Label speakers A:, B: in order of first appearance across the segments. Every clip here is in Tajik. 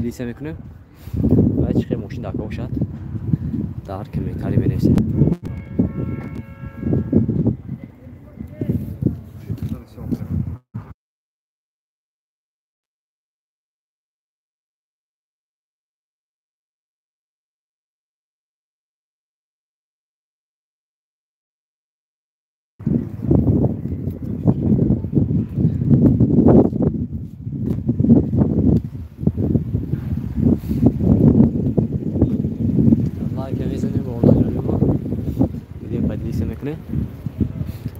A: поделиться мекунем ва чӣ хел мошин дар бошад дар комментарий менависем.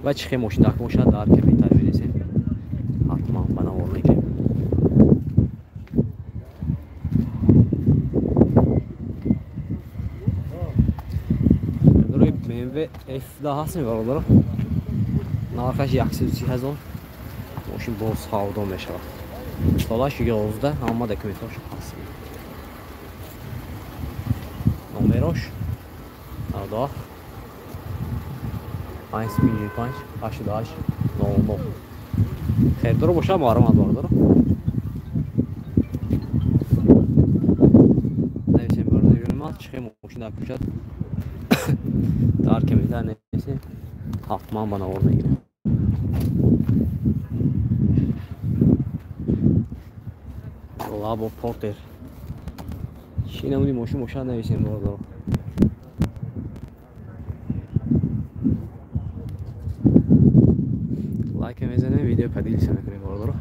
A: Ва чӣ хел мошин дар бошад дар комментарий менависем, ҳатман ба навор мегирем. Рӯи BMW F10 ҳастем бародаро. Нархаш 130 000. Мошин боз савдо мешавад. Солаш 11, ҳама документҳош ҳаст. Номерош 97 555 88 99. Хелдоро боша маълумот бародаро. Нависем бародари чӣ хел мошин дар бошад дар комментарий нависем, ҳатман ба навор мегирем. Лабо Портер. Чӣ намуди мошин бошад нависем бародаро. Лайк мезанем, видео поделиться мекунем бародаро.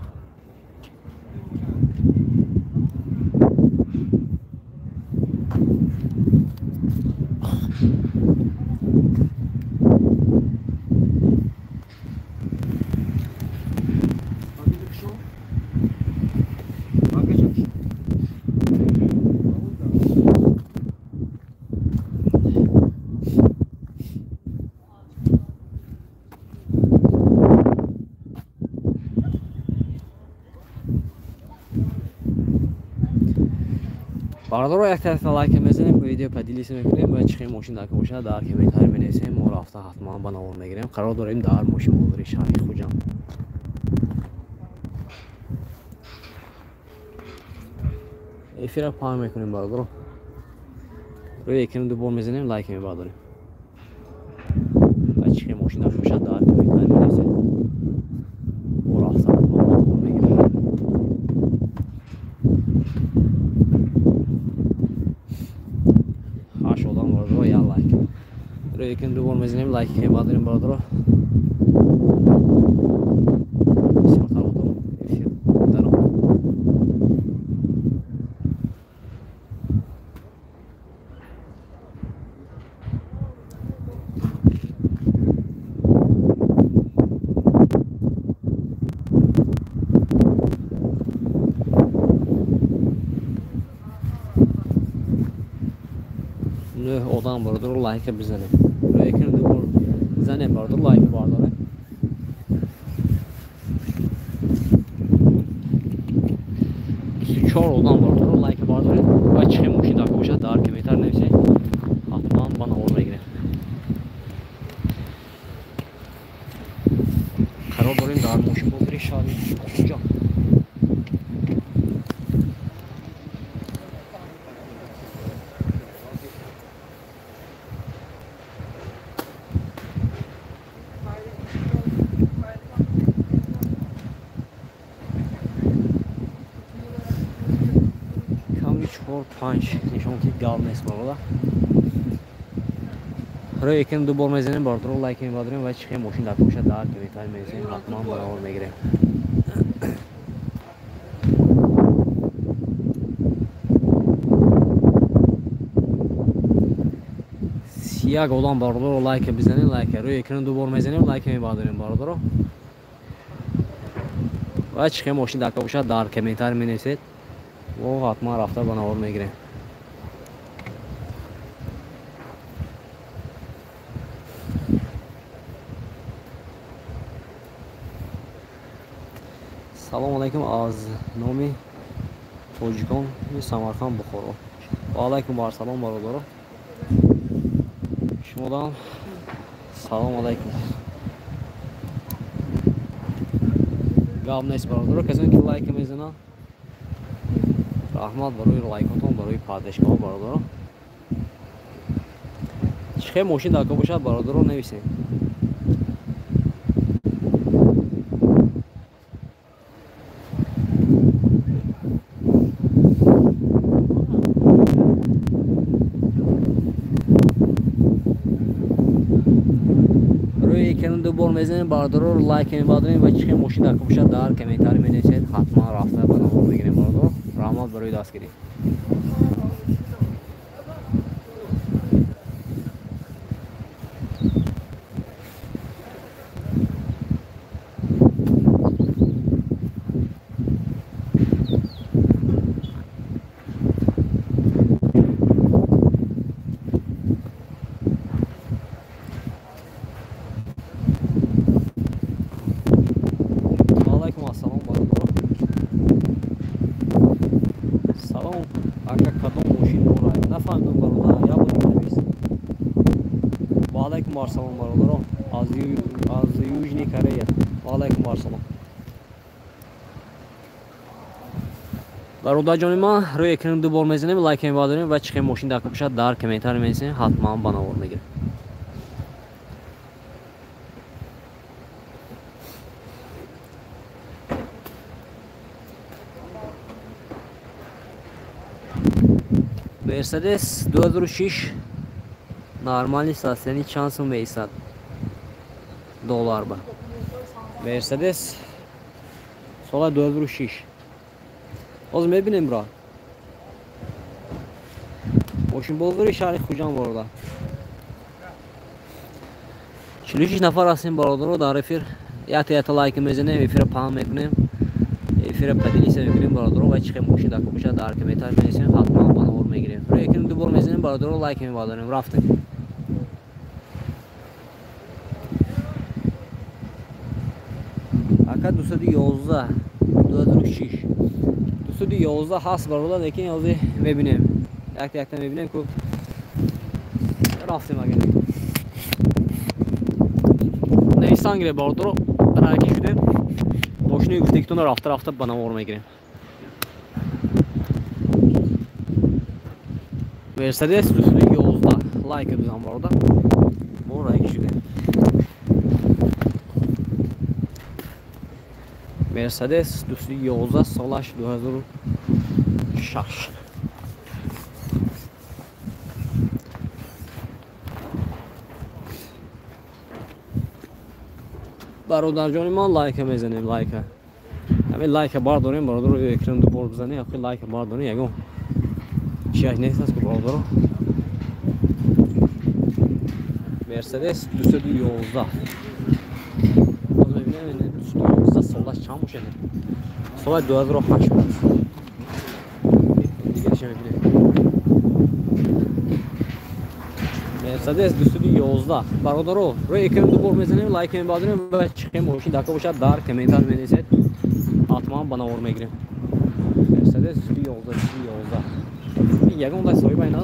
A: Бародаро, як тарафа лайк мезанем, видео поделиться мекунем ва чӣ хел мошин дар бошад дар комментарий менависем. Мо рафта ҳатман ба навор мегирем. Қарор дорем дар мошин бозори шаҳри Хуҷанд. Эфира паҳн мекунем бародаро. Рӯи экран ду бор мезанем, лайк мебардорем. Ва чӣ хел мошин дар бошад дар комментарий менависем. Мо рафта ҳатман ба навор мегирем. Рӯи экран ду бор мезанем, лайк мебардорем бародаро. Бисёртар одам эфир даром. Нӯҳ одам бародаро лайка бизанем. Рӯи экран ду бор занем бародаро, лайк бардорем. 24 одам бародаро лайк бардорем ва чӣ хел мошин дар бошад дар комментарий нависед, ҳатман ба навор мегирем. Қарор дорем дар мошин бозори шаҳри Хуҷанд. Чор панҷ нишон ки гап нест бародар. Рӯи экран ду бор мезанем бародаро, лайк мебардорем ва чӣ хел мошин дар бошад дар комментарий менависем, ҳатман ба навор мегирем. Як одам бародаро лайк бизанем, лайк рӯи экран ду бор мезанем, лайк мебардорем бародаро. Ва чӣ хел мошин дар бошад дар комментарий менависед, мо ҳатман рафта ба навор мегирем. Салом алайкум аз номи тоҷикони Самарқанд Бухоро. Ва алайкум вассалом бародаро. Шумодам салом алайкум. Гап нест бародаро, касоне ки лайк мезананд Раҳмат барои лайкотон, барои поддержкаҳо бародаро. Чӣ хел мошин дар кор бошад бародаро нависем. Рӯи экран ду бор мезанем бародаро, лайк мебардорем ва чӣ хел мошин дар кор бошад дар комментарий менависед. Ҳатман рафта ба навор мегирем бародаро. Раҳмат барои дастгирӣ. Ассалом бародаро. Салом ака, кадом мошин дорад? Нафаҳмидам бародар, як бор навис. Ва алайкум ассалом бародаро, аз Южный Корея. Ва алайкум ассалом. Бародарҷони ман, рӯи экран ду бор мезанем, лайк мебардорем ва чӣ хел мошин дар кор бошад дар комментарий менависем, ҳатман ба навор мегирем. Мерседес 2006 нормальный состояние чанд сум меистад? Доллар ба. Мерседес сола 2006. Ҳозир мебинем бра. Мошинбозори шаҳри Хуҷанд бародар. 46 нафар ҳастем бародаро дар эфир. Якта якта лайк мезанем, эфира паҳн мекунем. Эфира поделиться мекунем бародаро ва чӣ хел мошин дар кор бошад дар комментарий менависем, ҳатман ба навор мегирем. Рӯи экран ду бор мезанем бародаро, лайк мебардорем. Рафтем. Ака 211 2006 211 ҳаст бародар, лекин ҳозир мебинем. Якта якта мебинем ку рафтем агар. Нависан гире бародаро, раки шудем. Мошини гуфтагитонро рафта рафта ба навор мегирем. Мерседес 211 лайк бизан бародар. Мо раки шудем. Мерседес 211 солаш 2006. Бародарҷони ман лайка мезанем, лайка. Ҳамин лайка бардорем бародаро, экран ду бор бизанем, охи лайка бардорем, ягон чиаш нест аст ку бародаро. Мерседес 211. Боз мебинем 211 солаш чанд бошад? Солаш 2008 буд. Дигарша мебинем. Мерседес 211. Бародаро, рӯи экран ду бор мезанем, лайк мебардорем ва чӣ хел мошин дар кор бошад дар комментарий менависед. Ҳатман ба навор мегирем. Мерседес 211 211. Ягон дай соҳиба ина.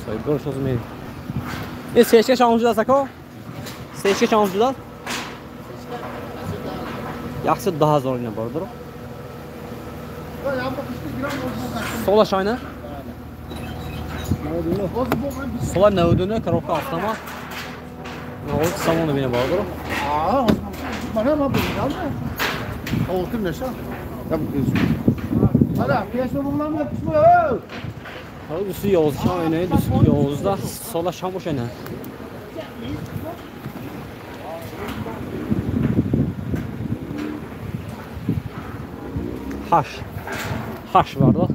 A: Соҳибкорш ҳозир мебинем. Ин сечка чанд шудааст ако? Сечка чанд шудааст? 110 000 ина бародаро. Солаш айна? Сола 99 коробка автомат. Ҳозир салон бина бародаро. Ҳозир 211 чанд айна? 211 солаш чанд боша ина? Ҳашт бародар.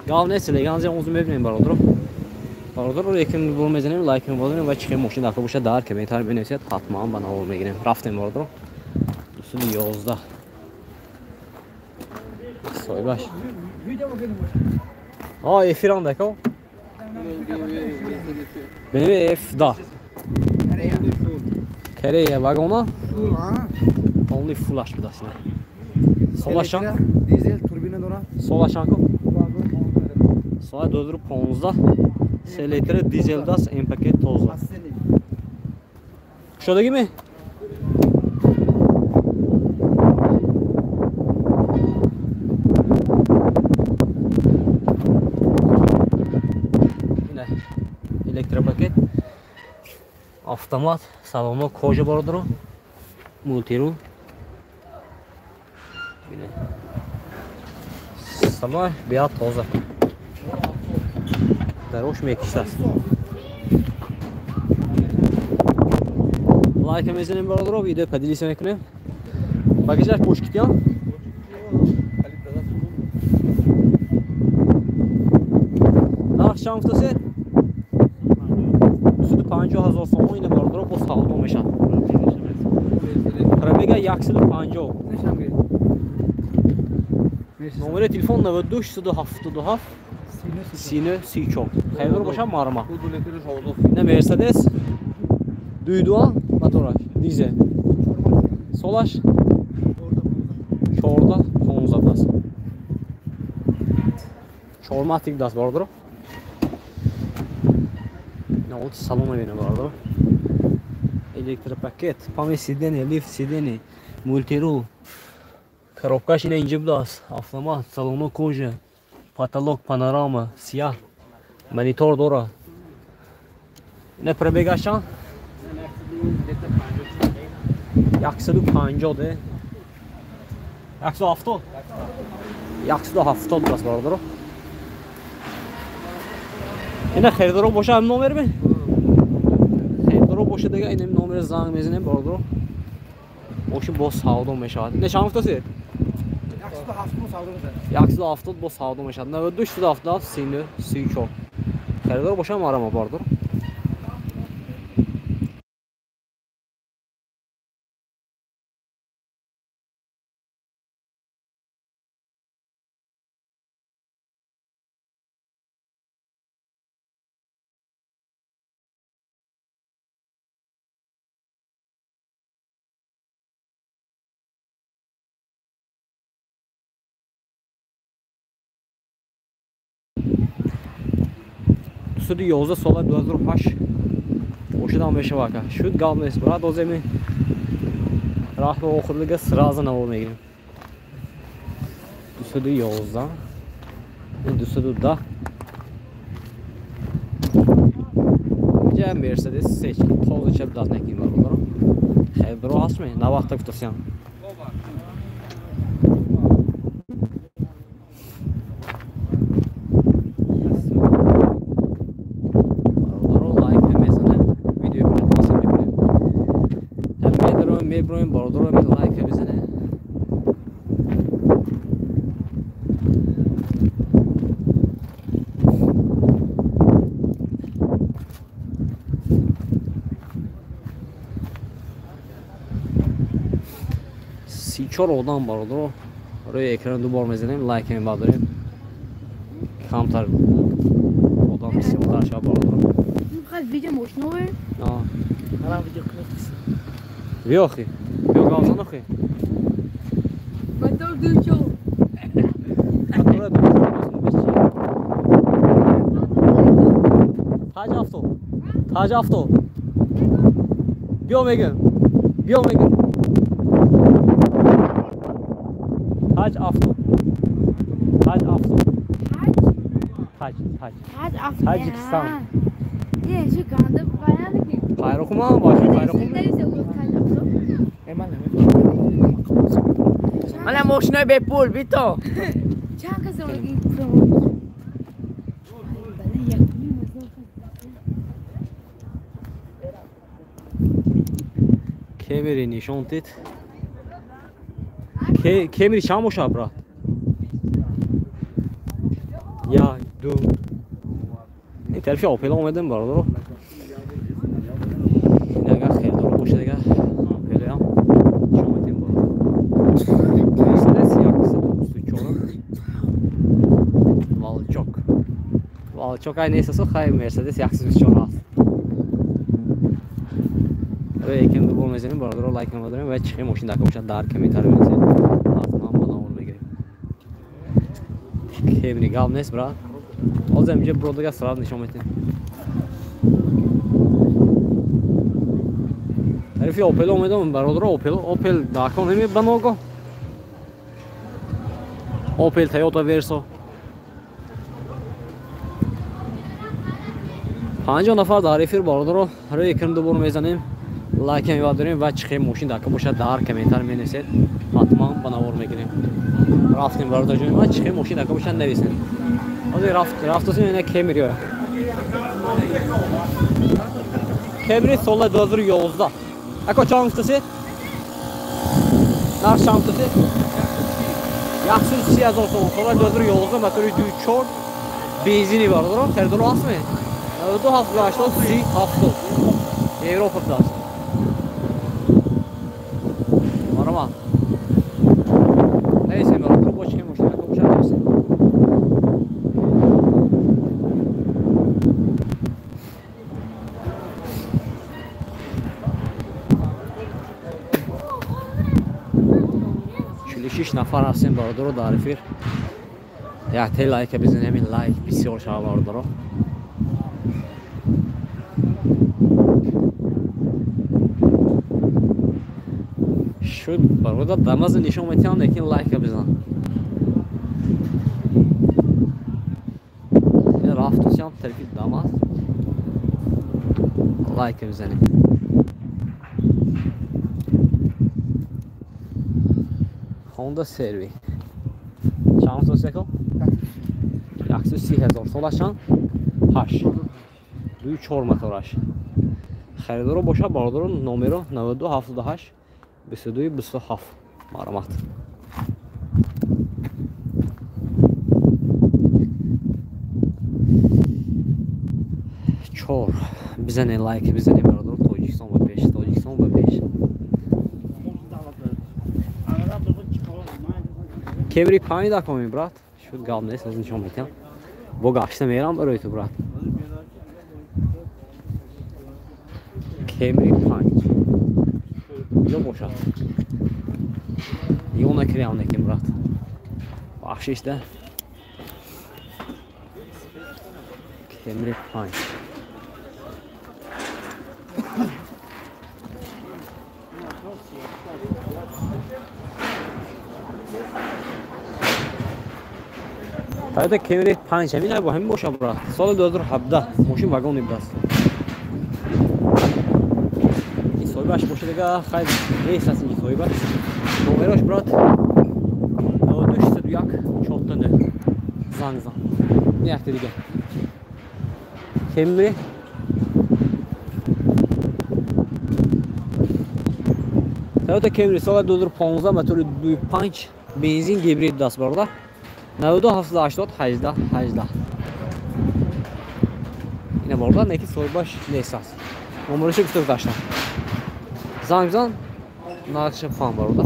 A: Гав нест, леган зиён узу мебинем бародаро. Бародаро экран бор мезанем, лайк мебардорем ва чӣ хел мошин дар кор бошад дар комментарий менависед, ҳатман ба навор мегирем. Рафтем бародаро. 211. Соҳибаш. Эфирам дако. BMW F10. Корея вагона. Only full аш будааст. Солашан
B: дизел турбина дорад.
A: Солашан ку? Сола 2015 3 литр дизел даст МПК тоза. Кушодагиме? Электропакет, автомат, салоно кожа бародаро, мултирул. Салон беҳад тоза. Дарош мекишаст. Лайк мезанем бародаро, видео поделиться мекунем. Багажаш пушкитян. Нарх чанд гуфтасед? 250 ҳазор сомон ина бародаро бо савдо мешавад. Пробега 150. Номери телефон 92 677 39 34. Хайр боша марма. Ина Мерседес 2.2 мотораш, дизел. Солаш 14 15 даст. Чорматик даст бародаро. Ина салон мебинем бародаро. Электропакет, память сиденья, лифт сиденья, мультирул. Коробкаш ина инҷа будааст. Автомат, салоно кожа, потолок панорама, сияҳ, монитор дорад. Ина пробегаш чанд? 150 де. 170. 170 будааст бародаро. Ина харидоро боша ҳам номер ме? Харидоро боша дига ина номер занг мезанем бародаро. Мошин бо савдо мешавад. Ина чанд гуфтасед? 170 бо савдо мешавад. 92 677 39 34. Харидор боша марама бародаро. Суди 11 сола 2008 ошидан мешава ака. Шуд гап нест, брат, оземи раҳ ба охирлига сразу навор мегирем. 211, 210. Инҷа Мерседес сеч тоза чап даст накунем бародаро. Хайбро ҳаст ме? На вақта гуфтасиям. Меброем бародаро, лайк бизанед. Си чор одам бародаро рӯи экран ду бор мезанем, лайк мебардорем. Камтар одам бисёртар шавад бародаро.
B: Видео мошинове?
A: А. Биё охи. Биё гавзан охи.
B: Мотор дучо.
A: Мотора дучо. Таҷ авто. Таҷ авто. Биё мегӯм. Биё мегӯм. Таҷ авто. Таҷ авто. Таҷ, таҷ.
B: Таҷ авто.
A: Таҷикистон.
B: Не, чӣ ганда баян ки.
A: Хайрухум боши, хайрухум.
C: Мана мошинаи бепул, бито.
B: Чанд кас
A: Кемери нишон дид. Кемери чанд бошад, брат? Як, ду. Ин тарафи Опел омедем, бародаро. Ин агар хелдоро бошад, агар Опелам нишон медем, бародаро. Мерседес 124. Волчок. Волчок ай нест, асо хай Мерседес 124 аст. Рӯи экран ду бор мезанем, бародаро, лайк намедорем ва чихе мошин дака бошад дар комментарий менависед. Ҳатман ба навор мегирем. Кемри гап нест, брат. Ҳозир инҷа бродага сразу нишон медиҳем. Тарафи Опел омедам, бародаро, Опел дако намебаного. Опел Toyota Verso. 50 нафар дар эфир бародаро, рӯи экран дубор мезанем, лайк мебардорем ва чихе мошин дака бошад дар комментар менависед, ҳатман ба навор мегирем. Рафтем бародарҷон, ва чихе мошин дака бошад нависед. Ҳозир рафтосем ина Кемри. Кемри соли 2011. Ако чанд гуфтасед? Нарх чанд гуфтасед? 130 000 сомон. Соли 2011 мотори 2.4 бензини бародаро, харидоро ҳастме? 92 78 30 70. Европа будааст. Марама. Нависем бародаро, бо чӣ мошин дака бошад нависем. Шиш нафар ҳастем бародаро дар эфир. Якте лайка бизанем, ин лайк бисёр шава бародаро. Шуд бародар дамаза нишон метиҳам, лекин лайка бизан. Рафтусям тарафи дамаз. Лайка бизанем. Honda CR-V. Чанд сосеко? 130 000. Солаш чанд? 8. 2.4 мотораш. Харидоро бошад бародаро, номеро 92 78 22 27. Марҳамат. Чор. Бизанед лайк, бизанед бародаро, Тоҷикистон ба пеш, Тоҷикистон ба пеш. Кемри 5 дакоми брат. Шуд гап нест, аз нишон метиҳам. Бо гашта мерам барои ту брат. Кемри 5. Ё бошад. Ё накриам неким брат. Бахшиш да. Кемри 5. Toyota Camry 5 ҳамин бо ҳамин бошад брат. Соли 2017 мошин вагони будааст. Ин соҳибаш бошад дига хайр нест аст ин соҳибаш. Номерош брат 9261 49. Занг зан. Ин якта дига. Camry Toyota Camry соли 2015 мотори 2.5 бензин гибрид будааст бародар. 92 78 18 18. Ина бародар, неки соҳибаш нест аст. Номероша гуфта гузаштам. Занг бизан, нархша фаҳм бародар.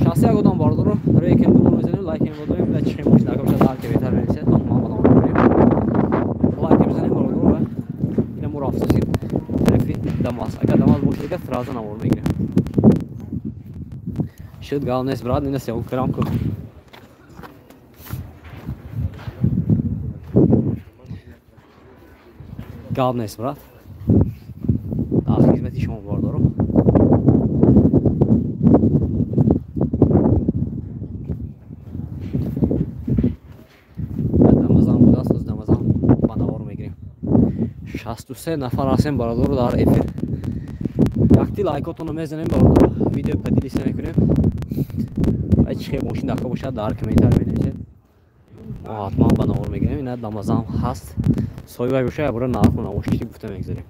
A: 61 одам бародаро, рӯи экран дубор мезанем, лайк мебардорем ва чихе мошин дака бошад дар комментар менависед, ҳатман ба навор мегирем. Лайк бизанем бародаро ва ина мо рафтосем тарафи Дамаз. Агар Дамаз бошад дига сразу навор мегирем. Шуд гап нест брат, ина сеюм кирам ку. Гап нест брат. Дар хизмати шумо бародаро. Дамазан будааст, аз Дамазан ба навор мегирем. 63 нафар ҳастем бародаро дар эфир. Якти лайкотонро мезанем бародаро, видео поделиться мекунем. Ва чихе мошин дака бошад дар комментар менависед. Мо ҳатман ба навор мегирем. Ина Дамазан ҳаст. Соҳибаш бошад ябора нарху навошти гуфта мегзарем.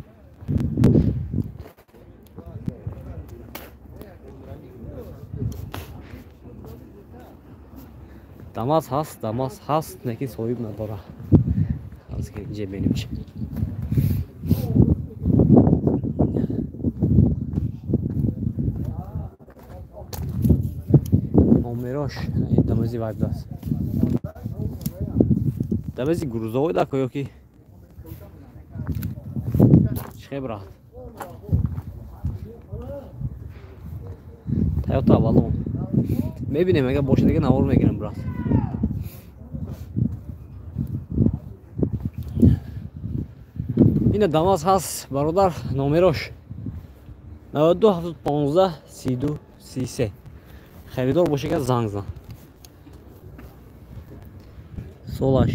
A: Дамаз ҳаст, Дамаз ҳаст, лекин соҳиб надора. Аз инҷа бинем чи. Номерош Дамази вай будааст. Дамази грузовой дако ё ки чихе брат? Toyota Avalon. Мебинем, агар бошад дига навор мегирем брат. Ина Дамаз ҳаст бародар, номерош 92 715 32 33. Харидор боша ка занг зан. Солаш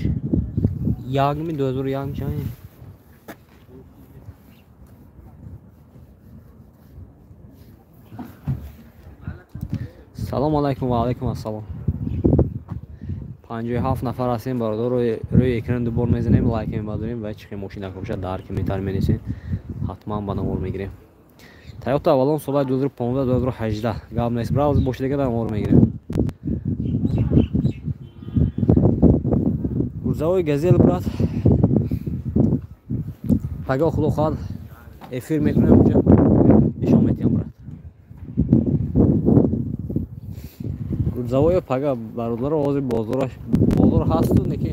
A: 1 2001 чанд? Салом алайкум ва алайкум ассалом. 57 нафар ҳастем бародар, рӯи экран ду бор мезанем, лайк мебардорем ва чӣ мошина бошад дар комментар менависем, ҳатман ба навор мегирем. Toyota Avalon солаи 2015-2018 гап нест, брауз бошидага дар навор мегирем. Гурзавои Газел брат, пагоҳ худо хоҳад эфир мекунем, унҷа нишон метиҳам брат. Гурзавои пага бародаро ҳозир бозор ҳасту неки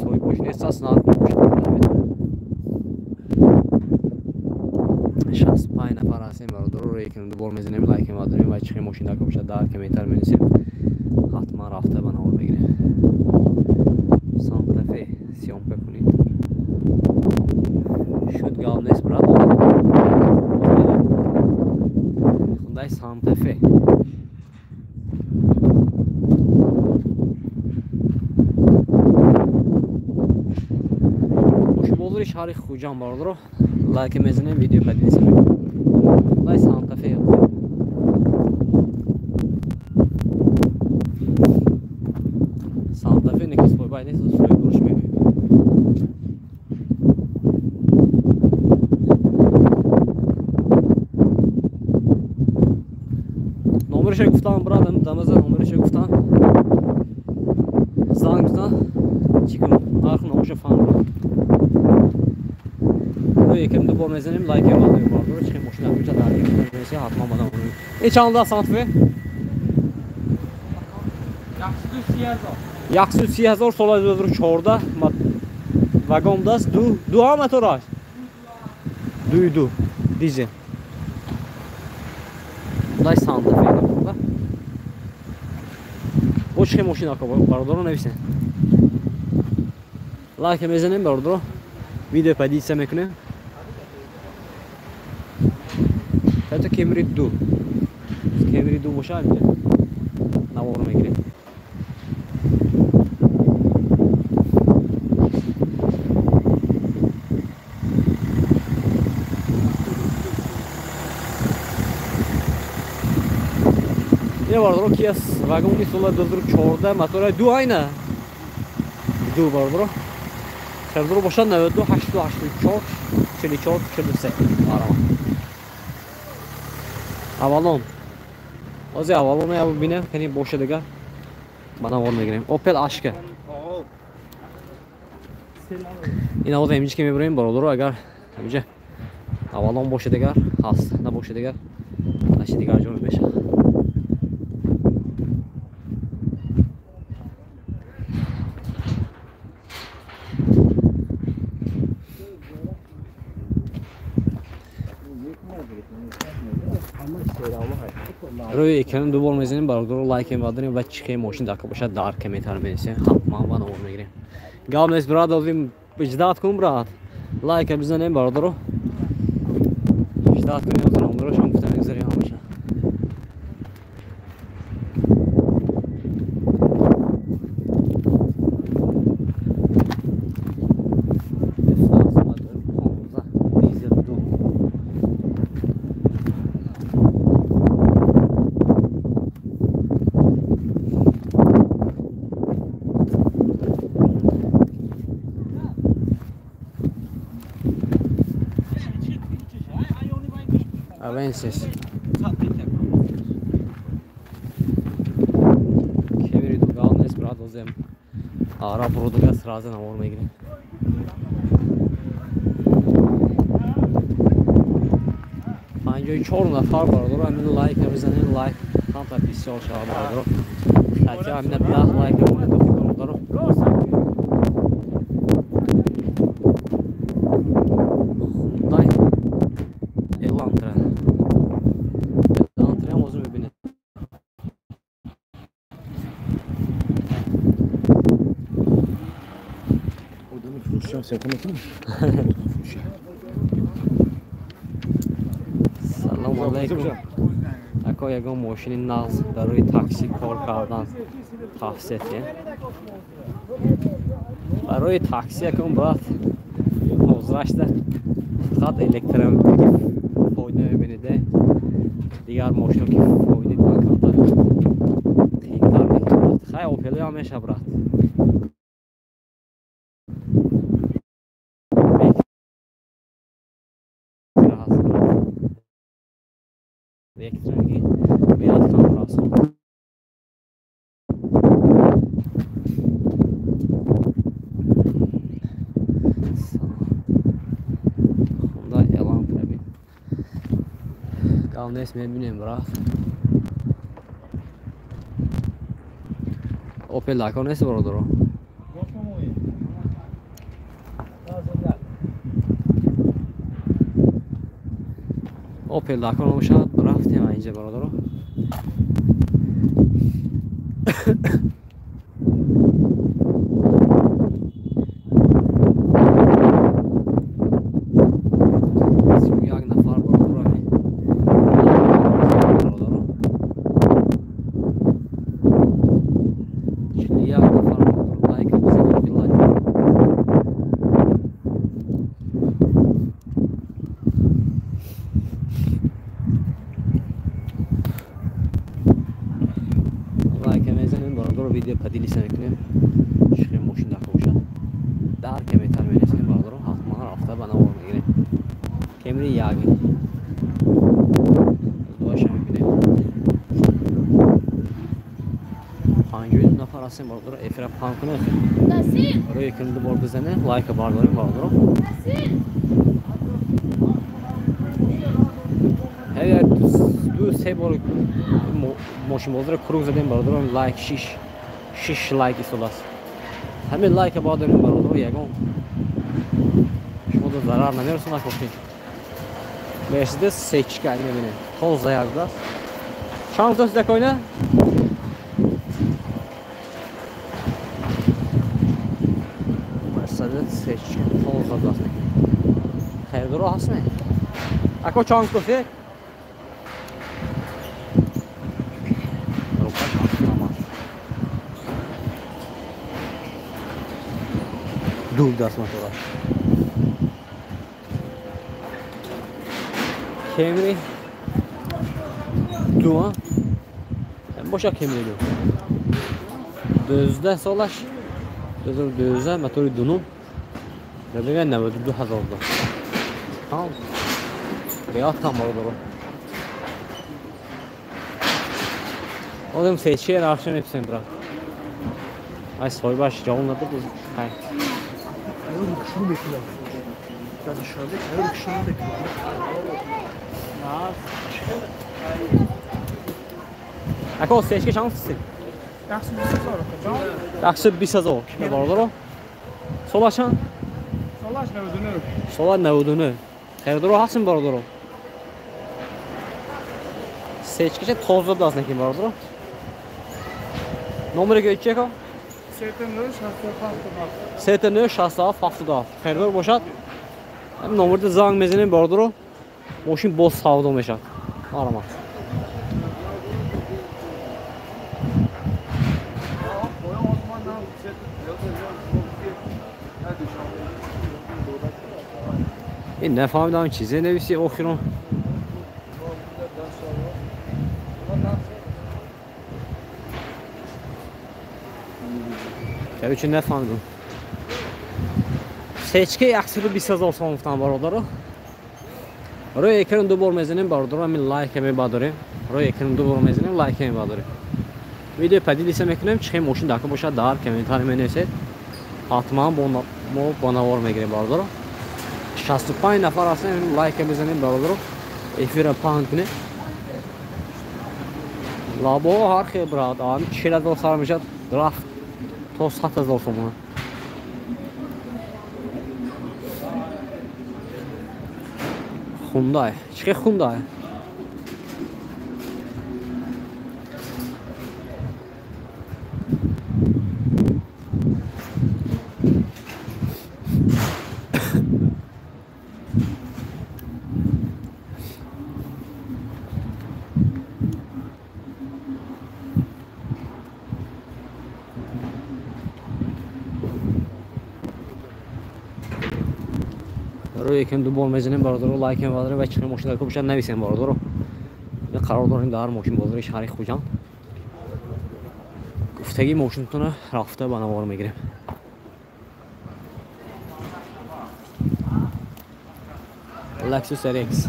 A: соҳибош нест аст, нарх 65 нафар ҳастем бародаро, рӯи экран ду бор мезанем, лайк мебардорем ва чӣ мошина бошад дар комментар менависем, ҳатман рафта ба навор мегирем. Санта-Фе съёмка кунед. Шуд гап нест брат. Хундай Санта-Фе. Бозори шаҳри Хуҷанд бародаро, лайк мезанем, видео поделиться мекунем. Хундай Санта-Фе. Санта-Фе неки соҳибай нест, соҳибдорш мегӯем. Номерша гуфтам брат, дамаза номерша гуфтам. Занг зан, чӣ кунам? Нарх номерша фаҳмам. Якем ду бор мезанем, лайк мебардорем бародаро, чӣ мошина куҷа дар комментар менависем, ҳатман ба навор мегирем. Э чанд аст Санта-Фе? 130 000 соли 2014 вагон даст ду ду ҳам мотораш дуи ду дизел. Дай Санта-Фе да? Бо чӣ мошина бародаро нависем. Лайк мезанем бародаро, видео поделиться мекунем. Toyota Camry 2. Camry 2 бошад, навор мегирем. Ина бародаро ки аз вагони сола 2014 мотора ду айна. Ду бародаро. Харидор бошад 92 884 44 43. Арама. Авалон. Ҳозир Авалонро бинем, кани боша дигар ба навор мегирем. Opel Ashka. Ин ҳозир ҳаминҷа ки мебарем бародаро, агар ҳаминҷа Авалон боша дигар ҳаст, набоша дигар аши дигар ҷо мешавад. Рӯи экран ду бор мезанем бародаро, лайк мебардорем ва чӣ мошин дака бошад дар комментар менависем, ҳатман ба навор мегирем. Гап нест брат, озим ждат кун брат, лайка бизанем бародаро, ждат кунем, озир номерошон гуфта мегузарем ҳамаша. Avensis. Camry ду гал нест брат, озем ара бродага сразу навор мегирем. 54 нафар бародаро, ҳамин лайк мезанем, лайк камтар бисёр шавад бародаро. Хотя ҳамина 10 лайк мемонад бародаро. Hyundai Elantra. Elantra ҳам озу мебинед.
D: Одами фурӯшам сета мекунам.
A: Алейкум. Ако ягон мошини нағз барои такси кор кардан тавсия тиҳем. Барои такси якон брат ҳозирашда фақат электромобил фоида мебиниде. Дигар мошино ки фоида камтар қийинтар мекунад. Хай Опело ҳам меша брат. Вектранги беяд кам расход. Хунда Элантра бин. Гав нест мебинем брат. Опел дакор нест бародаро. Опел дакор набошад, рафтем инҷа бародаро. Як нафар бародаро бародаро. 41 нафар бародаро лайк бизанед, лайк. Видео поделиться мекунем. Чихе мошин дака бошад. Дар комментар менависем бародаро, ҳатман рафта ба навор мегирем. Кемри як. Дуаша мебинем. 52 нафар ҳастем бародаро, эфира паҳн кунем. Рӯи экран ду бор бизанем, лайка бардорем бародаро. Ҳар ду се бор мошинбозиро круг задем бародаро, лайк 6 лайк истодааст. Ҳамин лайка бояд дорем бародаро, ягон шумо зарар намерасонад кофӣ. Мерседес сечка мебинем. Тоза як будааст. Чанд гуфтааст дакойна? Мерседес сечка тоза будааст. Хайрдоро ҳаст не? Ако чанд гуфтӣ? Ду даст мотораш. Кемри ду боша Кемри ду. 12 солаш. 2012 мотори дунум. Мегӯянд 92 ҳазор доллар. Там. Беят там бародаро. Одам сече рафша мепсем брат. Ай соҳибаш ҷавоб надод. Хай. Ако сечке чанд фисед? 120 ҳазор. Бародаро. Солаш чанд?
D: Солаш 99.
A: Сола 99. Харидоро ҳастем бародаро. Сечкеша тоза будааст некин бародаро. Номери гӯй чи ако?
D: 79
A: 67 77. Харидор бошад. Ҳамин номерда занг мезанем бародаро. Мошин боз савдо мешавад. Марҳамат. Ин нафаҳмидам чизе нависи охирон. Короче, нафаҳмидам. Сечке 120 ҳазор сом гуфтам бародаро. Рӯи экран ду бор мезанем бародаро, ҳамин лайка мебардорем. Рӯи экран ду бор мезанем, лайка мебардорем. Видео поделиться мекунем, чихе мошин дака бошад дар комментарий менависед. Ҳатман мо бо навор мегирем бародаро. 65 нафар ҳастем, лайка мезанем бародаро. Эфира паҳн кунем. Лабо ҳар хел брат, ҳамин 40 ҳазор сар мешавад, рафт то 100 ҳазор сомона. Хундай. Чихе хундай? Рӯи экран ду бор мезанем бародаро, лайк мебарем ва чӣ мошин дар бошад нависем бародаро. Қарор дорем дар мошин бозори шаҳри Хуҷанд. Гуфтагии мошинтона рафта ба навор мегирем. Lexus RX.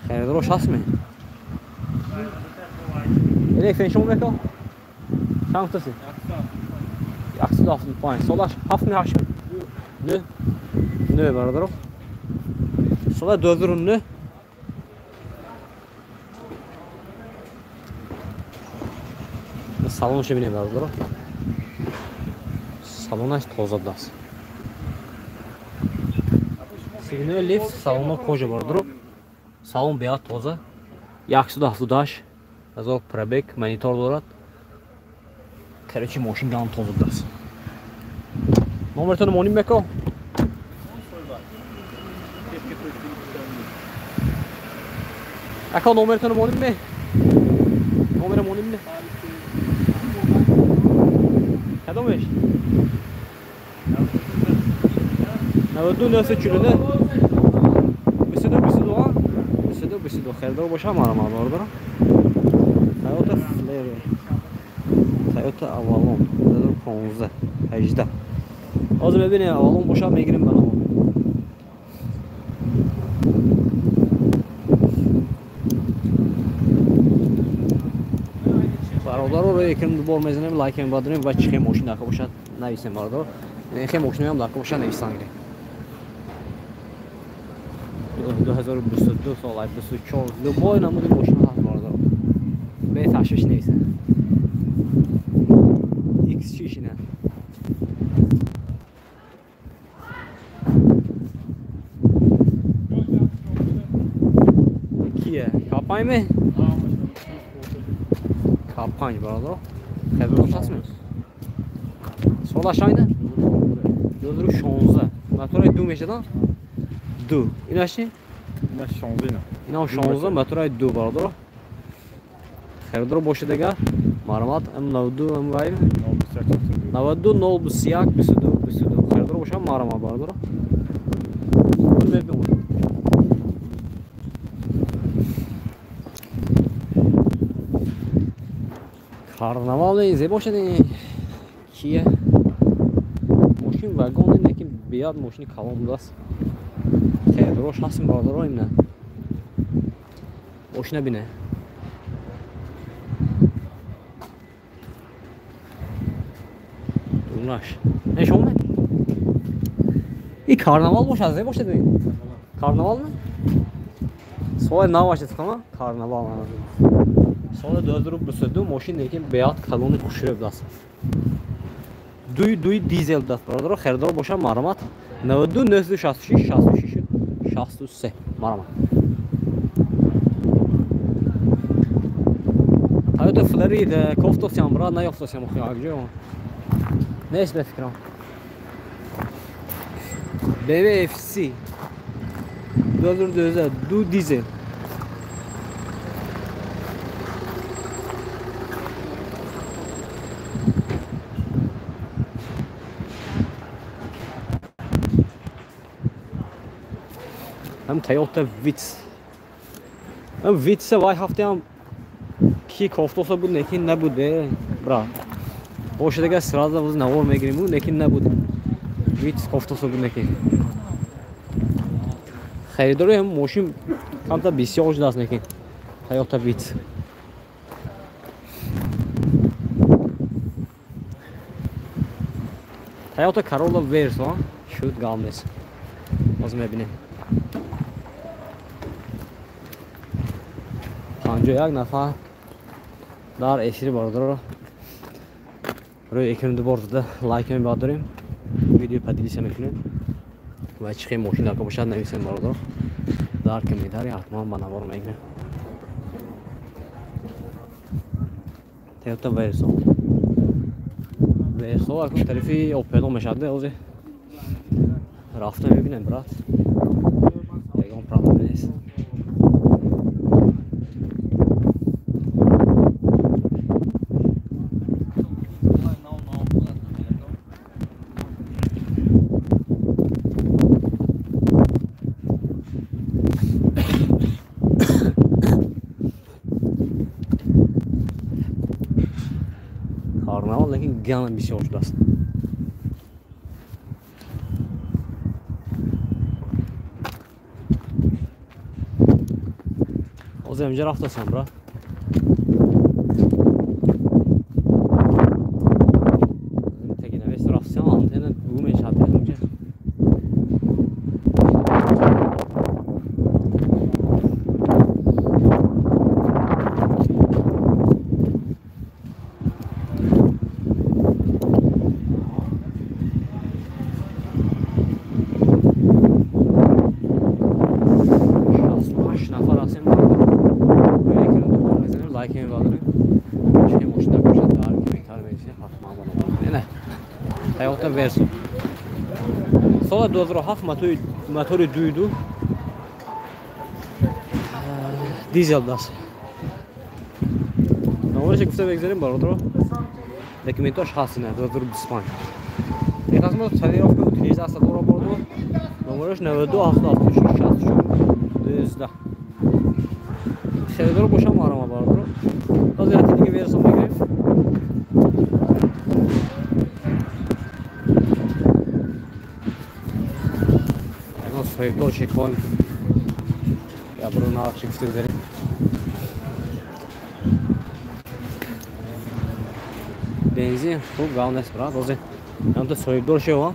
A: Харидорош ҳастме? RX шумо меко? Чанд таси? 175. Солаш 7 ми 8? 9. 9 бародаро. Сола 2009. Салонаш бинем бародаро. Салонаш тоза будааст. Сигнали лифт салоно кожа бародаро. Салон беҳад тоза. 178 ҳазор пробег, монитор дорад. Короче, мошин гам тоза будааст. Номертонро моним беко? Ака номертонро моним ме? Номера моним ме? Кадомеш? 92 949 22 22 ҳа? 22 22 харидор бошам марама бародарам. Toyota Flair, Toyota Avalon 2015 18. Ҳозир мебинем Avalon бошад мегирем ба навор. Бародаро рӯи экран ду бор мезанем, лайк мебардорем ва чӣ мошин дака бошад нависем бародаро. Хе мошиноям дака бошад нависан гирем. 2022 сол, 24 любой намуди мошин ҳаст бародаро. Бе ташвиш нависен. X6 ина. Кия? К5 ме? К5 бародаро. Хабар ҳастми? Солаш айна? 2016. Мотори 2 мешадан? 2. Инаш чи?
D: Инаш 16 ина.
A: Инам 16, мотори 2 бародаро. Харидор бошад агар марҳамат М92 М вай 92 021 22 22 харидор бошад марҳамат бародаро. Карнавал зебо шуд кия? Мошин вагон лекин беяд мошини калон будааст. Харидорош ҳастем бародаро имна. Мошина бине. Дурнаш. Не шумо? И карнавал бошад, зебо шуд бин. Карнавал ме? Соли нав бошад хама? Карнавал. Соли 2022 мошин лекин беяд калони хушрӯ будааст. Дуй дизел будааст бародаро, харидор бошад марҳамат 92 966 66 63 марҳамат. Toyota Florida кофтосям брат, наёфтосям охи акҷо. Нест ба фикрам. BMW FC 2012 ду дизел. Ҳам Toyota Vitz. Ҳам Vitz вай ҳафтаам ки кофтоса буд, лекин набуд брат. Бошад агар сразу воз навор мегирем, лекин набуд. Vitz кофтоса буд лекин. Харидори ҳам мошин камтар бисёр шудааст лекин. Toyota Vitz. Toyota Corolla Verso шуд гап нест. Боз мебинем. 51 нафар дар эфир бародаро. Рӯи экран ду бор зада лайк мебардорем, видео поделиться мекунем ва чӣ мошин дака бошад нависем бародаро. Дар комментарий ҳатман ба навор мегирем. Toyota Verso. Verso акун тарафи Опело мешавад, ҳозир рафта мебинем брат. Ягон проблема нест. Гана бисёр шудааст. Ҳозир инҷа рафтасам, брат. Теги навес рафтсам, антенна гум мешавад инҷа. 68 нафар ҳастем. Лайк мебардорем. Чӣ мошина бошад, дар комментар менависед, ҳатман ба номар. Не, Toyota Verso. Соли 2007, мотори 2.2 дизел даст. Номерша гуфта мегзарем, бародаро. Документош ҳаст, ина 2025. Техосмотр, тонировка, утилизация дора борду. Номераш 92 76 64 12. Харидор бошам, марама, бародаро. Ҳозир яти дига Версо мегирем. Ягон соҳибдор чекоем. Я буру нархши гуфта гузарем. Бензин хуб гав нест, брат. Ҳозир янта соҳибдор шевам.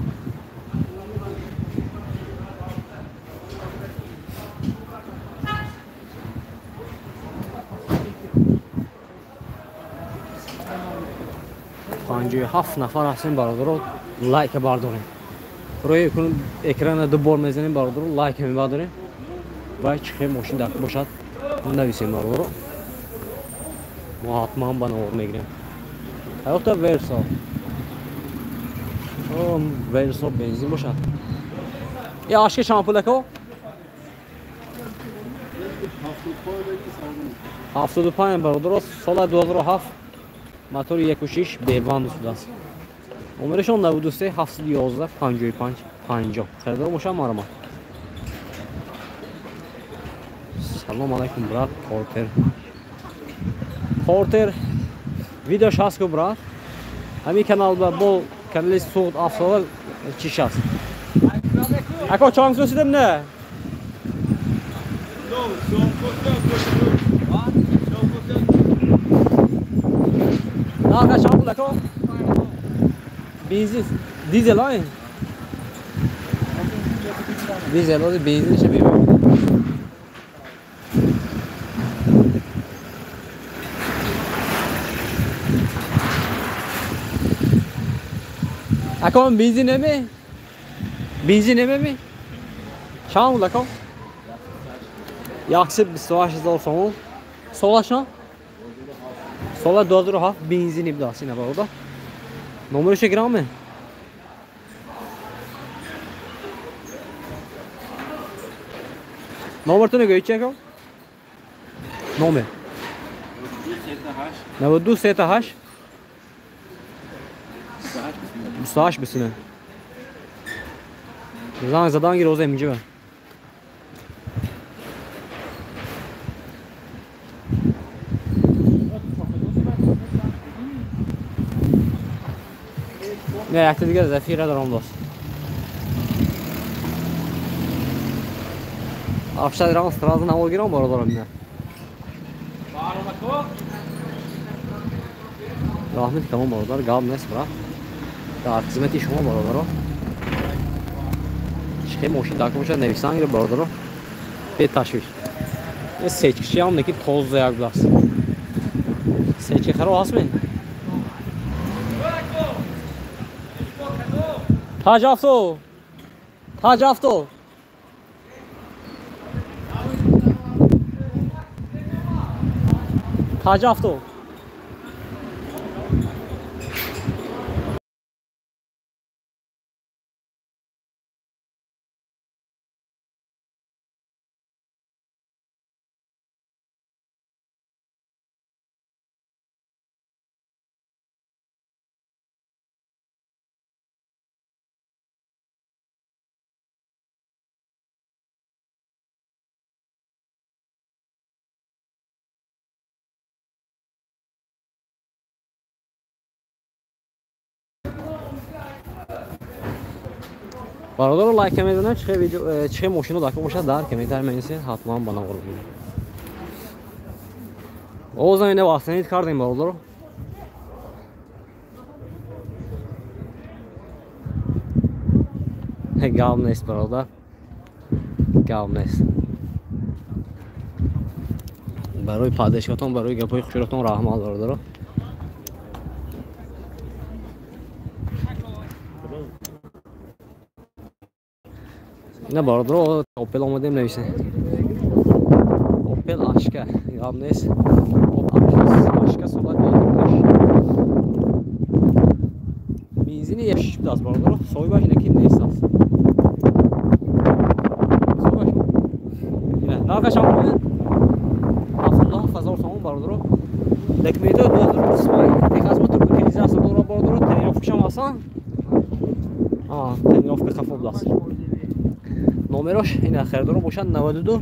A: 57 нафар ҳастем, бародаро, лайка бардорем. Рӯи экрана ду бор мезанем, бародаро, лайка мебардорем ва чӣ хел мошин дар бошад, нависем, бародаро. Мо ҳатман ба навор мегирем. Toyota Verso. Verso бензин бошад. Я ашки чанд пулако? 75, бародаро, сола 2007, мотори 1.6, бебанд шудааст. Номерашон 93 711 55 50. Харидор бошам, марама. Салом алайкум, брат. Портер. Портер видеош ҳаст ку, брат. Ҳамин канал ба бо канали Суғд Афсола чиш аст. Ако чанд сусидем не? Нарха чанд пул, ако? Бензин, дизел ай? Дизел, ози бензинша мебарад. Ако бензин неме? Бензин неме ми? Чанд пул, ако? 128 000 сомон. Солашон? Сола 2007, бензини будааст ина, бародар. Номерша гираме? Номертон гӯед чи, ако? Номер. 92 38 28 29. Занг задан гир, оза инҷа. Не, якта дигар Зафира даром дост. Афшад рам сразу навор гирам, бародарам, не. Раҳмати тамом, бародар, гап нест, брат. Дар хизмати шумо, бародаро. Чӣ мошин дар бошад, нависан гир, бародаро. Беташвиш. Сечкичи ҳам неки тоза як будааст. Сечки харо ҳаст ме? Таҷ авто. Таҷ авто. Таҷ авто. Бародаро лайк мезанам, чихе видео, чихе мошино дака бошад дар комментар менависед, ҳатман ба навор бинед. Озам ина васанид кардем бародаро. Гап нест бародар. Гап нест. Барои падешкатон, барои гапҳои хушротон раҳмат бародаро. На бародаро, Opel омадем нависем. Opel Ашка, гап нест. Ашка сола 2008. Бензини 6 будааст бародаро, соҳибаш инаки нест аст. Соҳибаш ина нархаш ҳам бубинед. 77,000 сомон бародаро. Документҳои 2025. Техосмотр утилизация дорад бародаро, тренировкашам ҳастан. Тренировка хафо будааст. Номерош ина харидоро бошад 92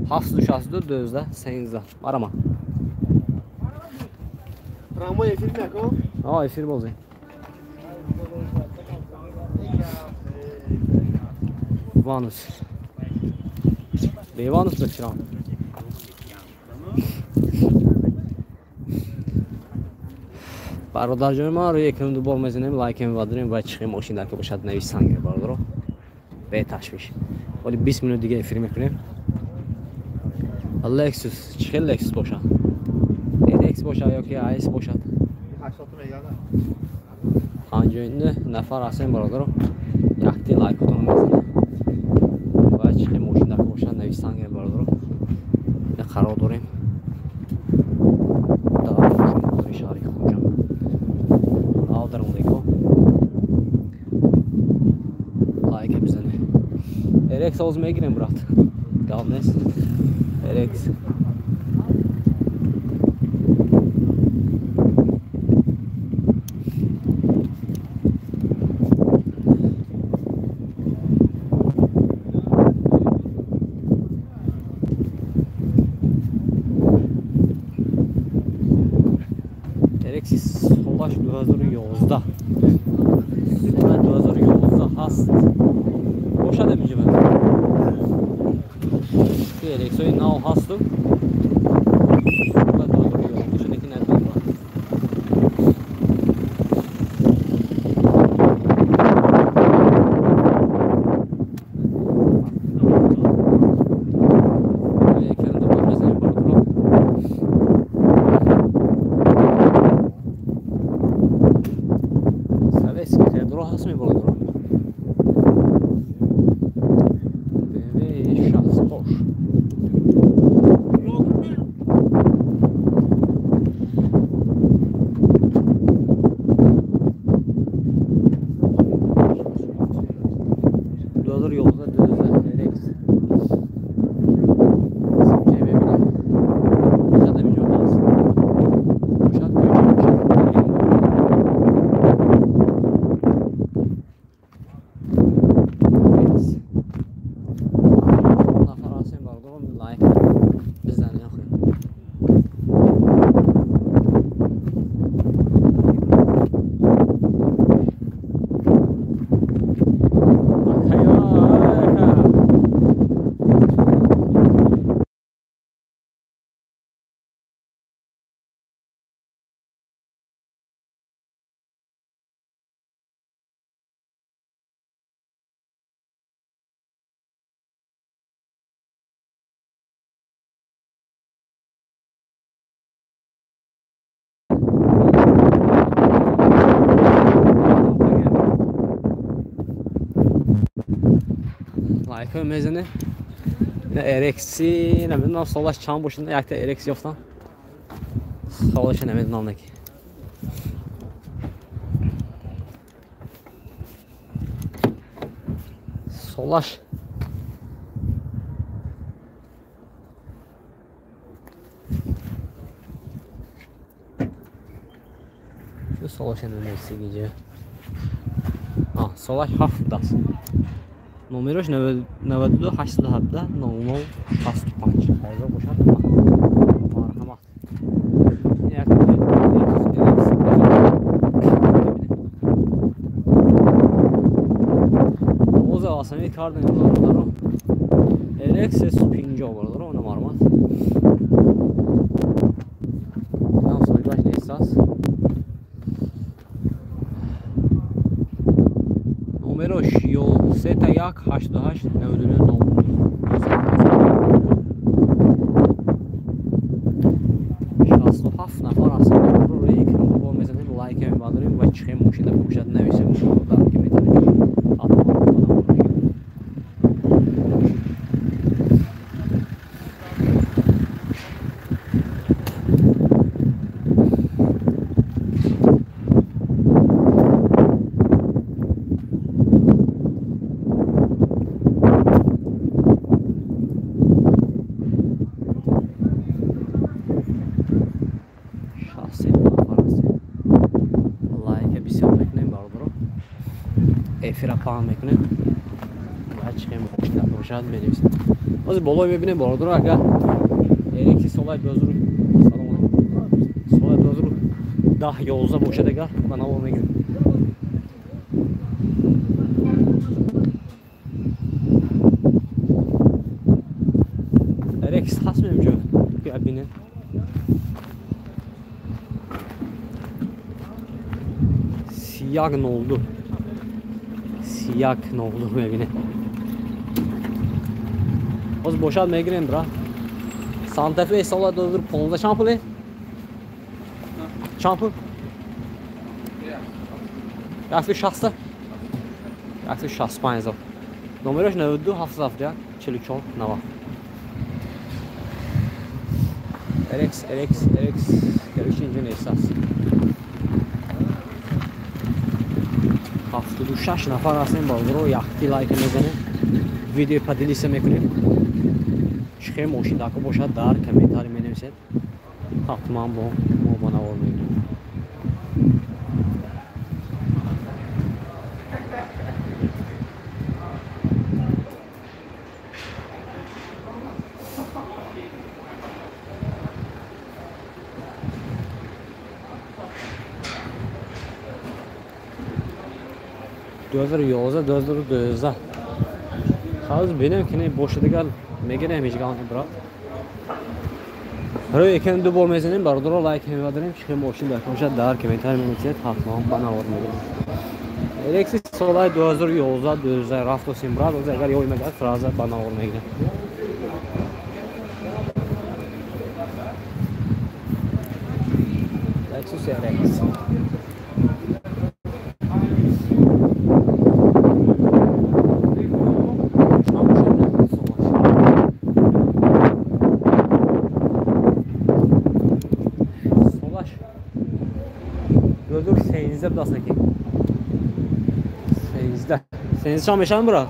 A: 762 12 13. Марама.
D: Прямой эфир мекун?
A: Эфир бозӣ. Ванус. Беванус бечирам. Бародарҷони ман рӯи экран ду бор мезанем, лайк мебардорем ва чихе мошин дар ки бошад нависанг бародаро. Беташвиш. Вале 20 минут дига эфир мекунем. Lexus, чихе Lexus бошад? RX бошад ё ки AS бошад? 59 нафар ҳастем бародаро. Якти лайкотон мезанем. Ва чихе мошин дар ки бошад нависанг бародаро. Ина қарор дорем. Дар шаҳри Хуҷанд. Авдар омадагиҳо. Лайк бизанем. RX оз мегирем брат. Гап нест. RX. RX солаш 2011. Сола 2011 ҳаст. Бошад ҳаминҷо. RX-ҳои нав ҳасту. Сола 2011 шуд, лекин надорам. Экран дубор мезанем бародаро. Советский харидоро ҳаст мебародаро. BMW 6 Porsche. Лайкҳо мезанем. Ина RX намедонам солаш чанд бошад, якта RX ёфтам. Солаша намедонам неки. Солаш Шу солаша намедонам. Солаш 7 будааст. Номерош 92 817 00 65. Ҳозир бошад. Марҳамат. Як Оза остановить кардем бародаро. RX 350 бародаро, она мармат. Нам соҳибаш нест аст. Номерош ё 31 88 99 67 нафар ҳастанд. Рӯи экран бо мезанем, лайк мебардорем ва чӣ мошина бошад нависем дар комментарий. Эфира паҳн мекунем ва чӣ мошина бошад менависем. Ҳозир болой мебинем бародаро, агар RX солаи 2000 салом солаи 2010 11 бошад, агар ба навор мегирем. RX ҳаст мемҷо ки бинем. Сияк 02 як 02 мебинем. Ҳозир бошад мегирем бра. Санта-Фе сола 2015 чанд пуле? Чанд пул? 160. 165 ҳазор. Номераш 92 77 44 90. RX RX RX короче инҷо нест аст. 76 нафар ҳастем бародаро, якти лайк мезанем, видео поделиться мекунем. Чӣ мошин дако бошад дар комментарий менависед, ҳатман бо мо ба навор мегирем. Дозор 11 2012. Ҳозир бинем ки не бошад, дигар мегирем ҳеҷ гап не брат. Рӯи экран ду бор мезанем бародаро, лайк мебарем, чӣ мошин дар бошад дар комментарий менависед, ҳатман ба навор мегирем. RX солаи 2011 12 рафтосим брат, агар ёй мегад сразу ба навор мегирем. Lexus RX. Даст ки 13 13 чанд мешаванд брат?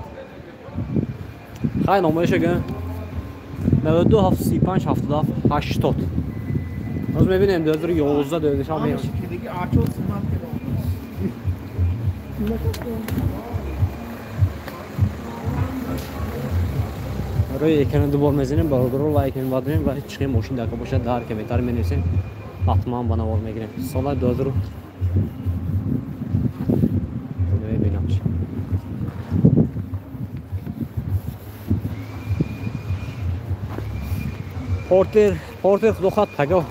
A: Хай номерашо гӯ 92 735 77 80. Ҳозир мебинем 2011 12 мешаванд. Рӯи экран ду бор мезанем бародаро, лайк мебардорем ва чӣ мошин дако бошад дар комментарий менависем, ҳатман ба навор мегирем. Сола 2000 Портер, Портер худо хоҳад пагоҳ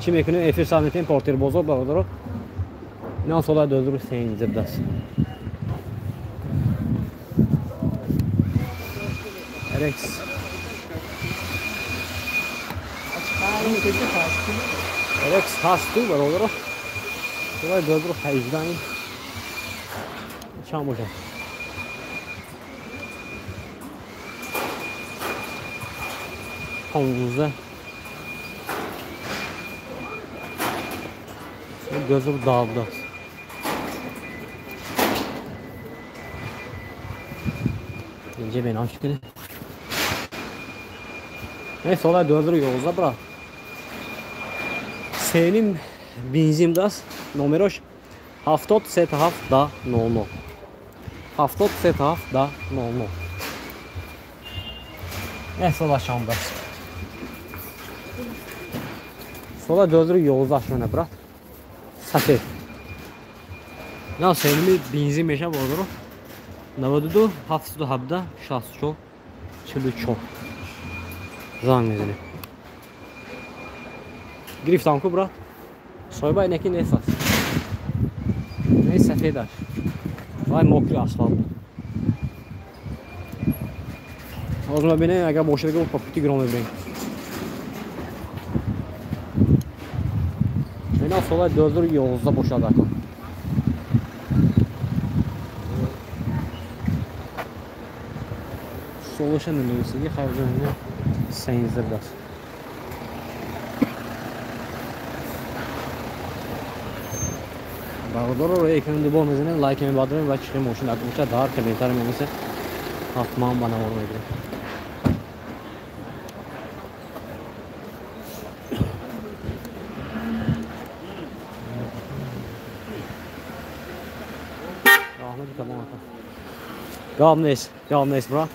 A: чӣ мекунем, эфир сар метем Портер бозор бародаро. Инам сола 2013 будааст. RX RX ҳасту бародаро. Сола 2018 чанд бошад? 15 Gözüm dağıldı. İnce beni açtı. Neyse olay 2011 bra. Senin benzin das номерош 77 да 00. 77 да 00. Neyse olay şambas. Sola 2011 шона брат. Сафед. На сенми бензин меша бозоро. 92 717 64 44 занг мезанем. Гирифтам ку брат. Соҳиба инаки нест аст. Не сафедаш. Вай мокри асфалт. Ҳозир мебинем, агар бошад по пути гирон мебинем. Ина соли 2011 бошад ака. Солаша нанависиги хайр ҷон 13 даст. Бародаро экран дубор мезанем, лайк мебардорем ва чихи мошин акбоша дар комментар менависед. Ҳатман ба навор мегирем. Раҳмати калон ака. Гап нест, гап нест, брат.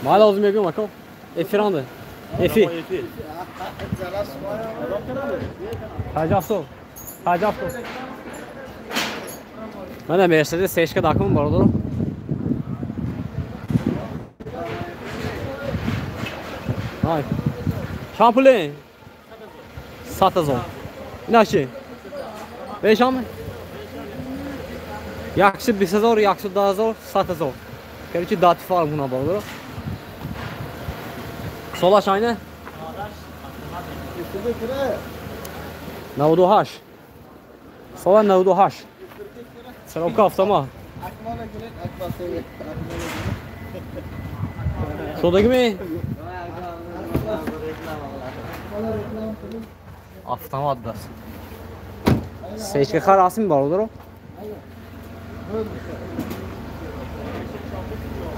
A: Ман лозим мегӯям ака. Эфиранде. Эфир. Хаҷафто. Хаҷафто. Мана Мерседес сешка дакун бародаро. Ай. Чанд пуле? 100,000. Ина чи? Бешам? 120,000, 110,000, 100,000. Короче, дати фарқ муна бародаро. Солаш айна? 98. Сола 98. Саробка автомат. Шодагими? Автомат даст. Сечка хар асми бародаро?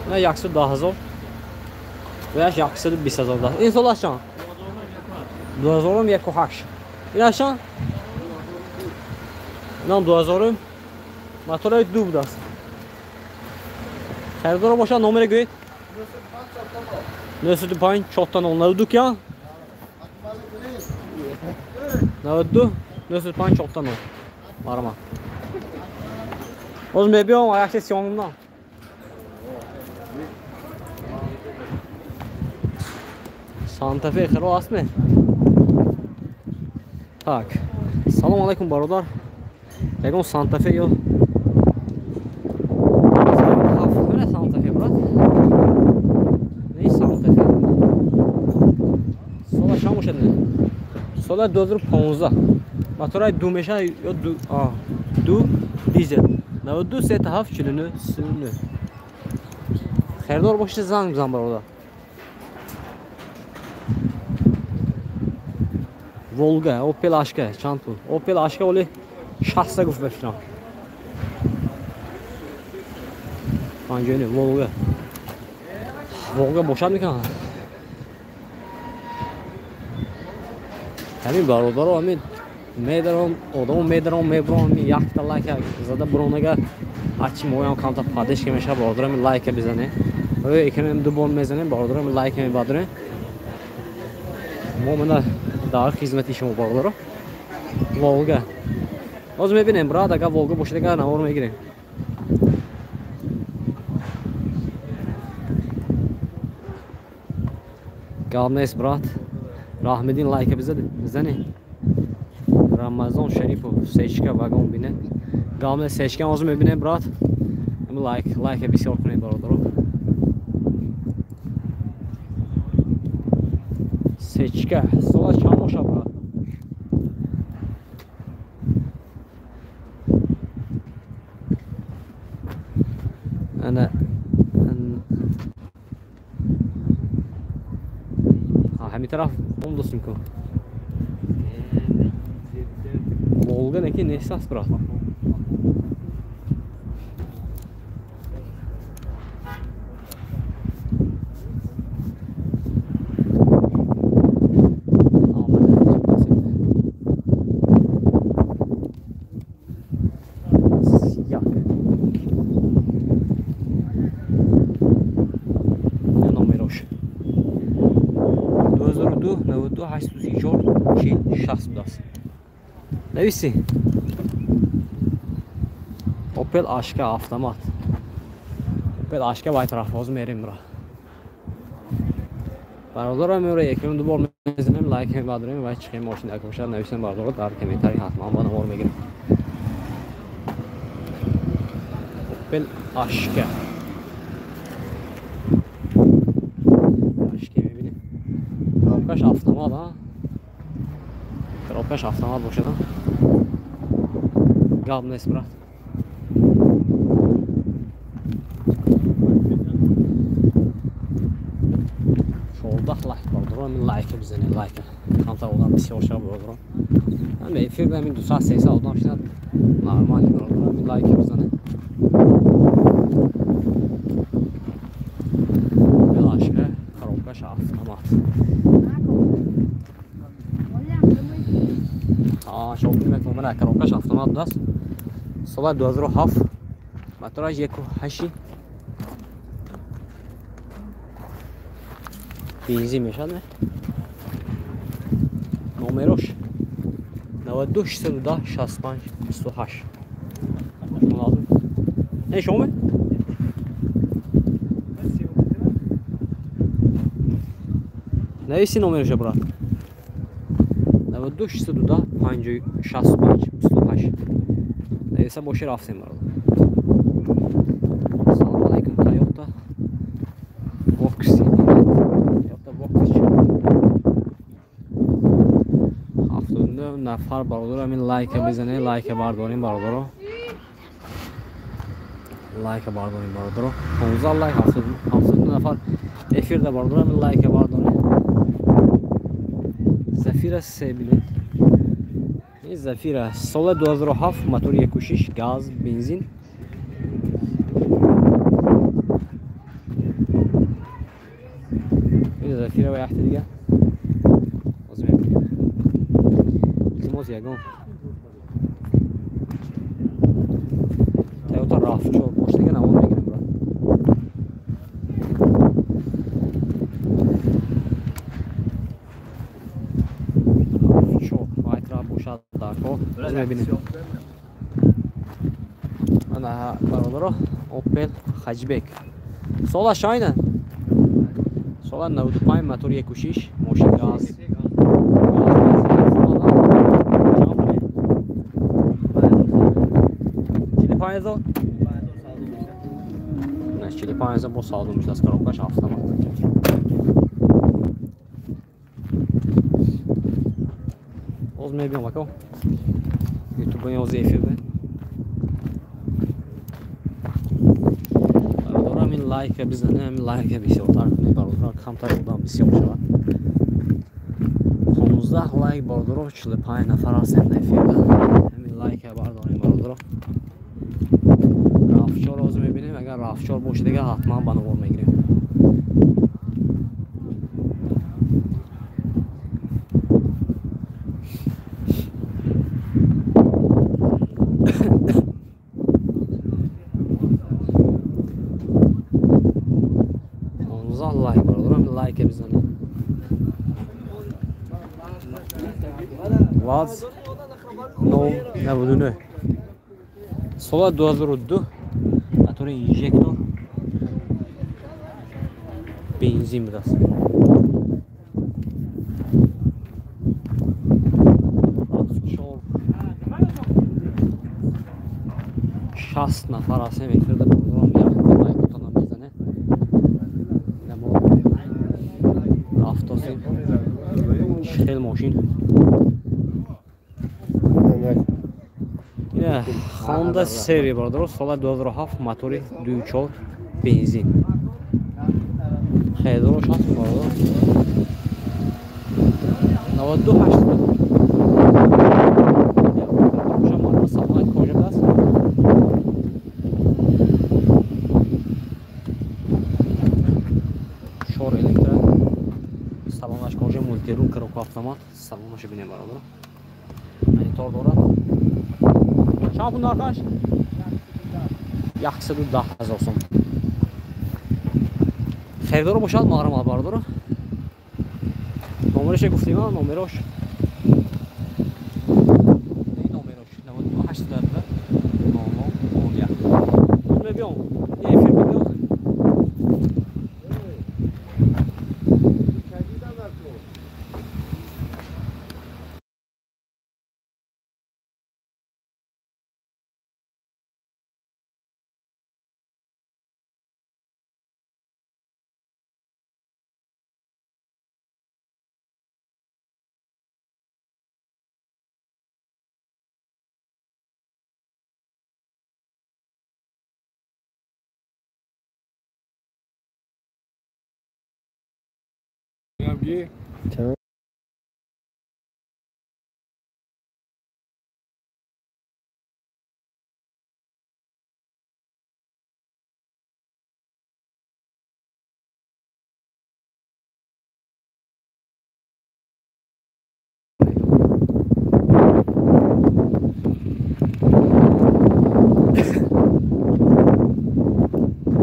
A: На 110,000. Ваяш 120,000 даст. Ин солаш чанд? 2001.8. Инаш чанд? Инам 2000. Мотораи ду будаст. Харидоро бошад номере гӯед? 905 4 92 кия? 92 905 4 0. Марама. Ҳозир мебиём яксе сиёнумдан. Санта-Фе хиро аст ме? Так. Салом алайкум бародар. Ягон Санта-Фе ё Санта-Фе брат? Не Санта-Фе. Сола чанд бошад не? Сола 2015. Мотораи ду меша ё ду, ду дизел. 92 37 49 39. Харидор бошед занг бизан бародар. Волга, Opel Ashka чанд пул? Opel Ashka оли 60 гуфт бефикрам. 59 Волга. Волга бошад мекунад. Ҳамин бародаро, ҳамин медаром, одамо медаром, мебурам, ҳамин якта лайка зада буронага ҳарчи моям камта падеш ки мешавад, бародаро ҳамин лайка бизанем. Рӯи экранам ду бор мезанем, бародаро ҳамин лайка мебардорем. Мо мана дар хизмати шумо бародаро. Волга. Ҳозир мебинем, брат, агар Волга бошад, агар навор мегирем. Гап нест, брат. Раҳмиддин лайка бизанед. Рамазон Шарипов сечка вагон бинед. Гап нест, сечка ҳозир мебинем, брат. Ҳамин лайка бисёр кунед, бародаро. Сечка. Сола чанд бошад, брат? Ана ҳамин тараф он достим ку. Волга неки нест аст, брат. Номерош 2002 92 834 60 будаст. Нависи. Opel Aşka автомат. Opel Aşka вай тараф ҳозир мерем бира. Бародаро, меора якум ду бор мезанем, лайк мебардорем ва чиқем мошин дака бошад, нависем бародаро дар комментарий, ҳатман ба навор мегирем. Opel Aşka. Aşka мебинем. Коробкаш автомат, а? Коробкаш автомат бошад, а? Гап нест, брат. Лайк бародаро, ҳамин лайка бизанед, лайка. Камтар одам бисёр шава бародаро. Ҳамин эфир ҳамин 200-300 одам шинад, нормал бародаро, ҳамин лайка бизанед. Белашка, коробкаш автомат. Шопинг мекунам, мана коробкаш автомат будааст. Соли 2007, мотораш 1.8 бензин мешавад, не? Номерош 92 610 65 28. Лазим. Не шоме? Нависи номероша, брат. 92 610 65 28. Нависа боши рафтем, брат. Салом алейкум, Toyota Voxy. Toyota нафар бародаро, ҳамин лайка бизанед, лайка бардорем бародаро. Лайка бардорем бародаро. 15 лайк, 72 нафар эфирда бародаро, ҳамин лайка бардорем. Зафира се билет. Ин Зафира соли 2007, мотор 1.6, газ, бензин. Ин Зафира ва яхти дига. Илтимос ягон Toyota RAV4 бош дига навор мегирем, брат. RAV4 вай тараф бошад дар кор. Мебинем. Ана бародаро, Opel Hatchback. Сола шайна. Сола 95, мотор 1.6, мошин газ. Чили панҷ 45 бо салдо мешудааст, коробкаш автомат. Боз мебиём ака. Ютуб ёзи эфир бе. Бародаро, ҳамин лайка бизанед, ҳамин лайка бисёртар кунед бародаро, камтар одам бисёр шавад. 15 лайк бародаро, 45 нафар ҳастем дар эфирда. Ҳамин лайка бардорем бародаро. RAV4 ҳозир мебинем, агар RAV4 бошад дига ҳатман ба навор мегирем. Лайк бародаро, лайка бизанед. ВАЗ 099 сола 2002, мотори инжектор, бензин будааст. 60 нафар ҳастем эфирда бародаром, як лайкотона мезанед. Ина мо рафтосем. Хел мошин. Ина Honda Serie бародаро, сола 2007, мотори 2.4, бензин. Харидорош ҳаст бародаро. 92 800. Салонак кожа будааст. Шор электро. Салонаш кожа, мультирум, коробка автомат. Салонашо бинем бародаро. Монитор дорад. Чанд пул нархаш? 110 ҳазор сом. Харидоро бошад маълумот бародаро. Номераше гуфтем, номерош. Ин номерош 92 810.
D: Ги.
E: Чанд?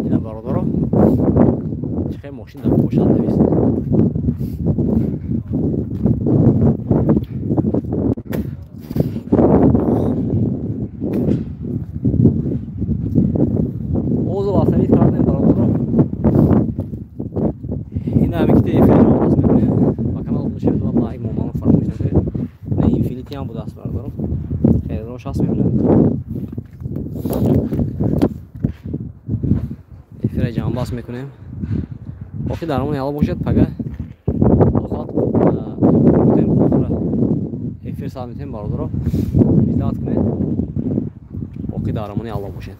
A: Ина бародаро, чихе мошин дар бошад навист. Озу васавид кардем бародаро. Ина ҳамин ките эфирро оғоз мекунем. Ба канал обуна шавед ва лайк монданро фаромӯш накунед. На Инфинити ҳам будааст бародаро. Хеле шахс мебинам. Эфира ҷамъбаст мекунем. Боқӣ дар амони Алло бошед, пага озод эфир сар метем бародаро. Итоат кунед. Боқӣ дар амони Алло бошед.